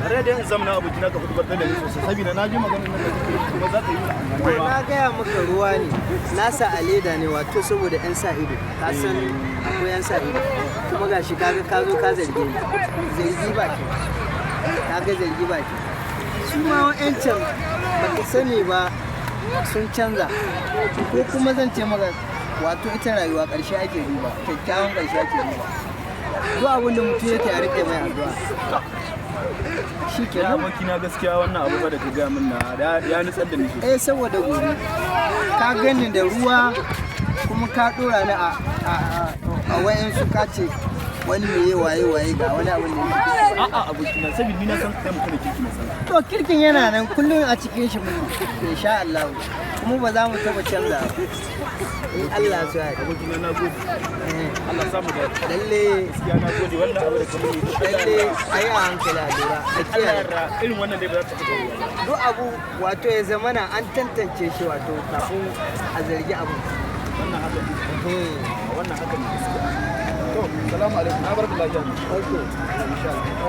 Tare da in zamana, abokina, ka fito da ni sosai, saboda na ji maganar nan da kake yi kuma za ta yi mana amfani To, ba. na gaya maka ruwa ne nasa a leda ne, wato saboda 'yan sa ido. Ka san akwai 'yan sa ido. Kuma ga shi kaga ka zo ka zarge ni. Zargi ba ke, kaga zargi ba ke. Su ma wa'yancan ba ka sani ba, sun canza. Ko kuma zan ce maka, wato ita rayuwa ƙarshe ake duba, kyakkyawan ƙarshe ake duba. Duk abin da mutum yake, a riƙe mai addu'a shi Ya kenan. abokina, gaskiya wannan abu fa da ka gaya min na ya nutsar da ni sosai. Eh, saboda gobe ka gani da ruwa, kuma ka dora ni a wayansu, ka ce wani meye, waye waye, ga wani abin da yake. A'a abokina, saboda ni na san kai mutum da kirki, na san. To, kirkin yana nan kullum a cikin shi muke, insha Allah, kuma ba za mu taba canza ba in Allah ya so ya yarda. Abokina, na gode. Allah samu da Lalle. Gaskiya na gode wannan abu da ka muni. Lalle, a yi a hankali, a lura, a Allah kiyaye. Yarda irin wannan dai ba za ta taɓa yiwuwa ba. Duk abu wato ya zamana an tantance shi, wato kafin a zargi abu. Wannan haka ne. Wannan haka ne gaskiya. To, salamu alaikum, na barka lafiya. Okay. Insha Allah.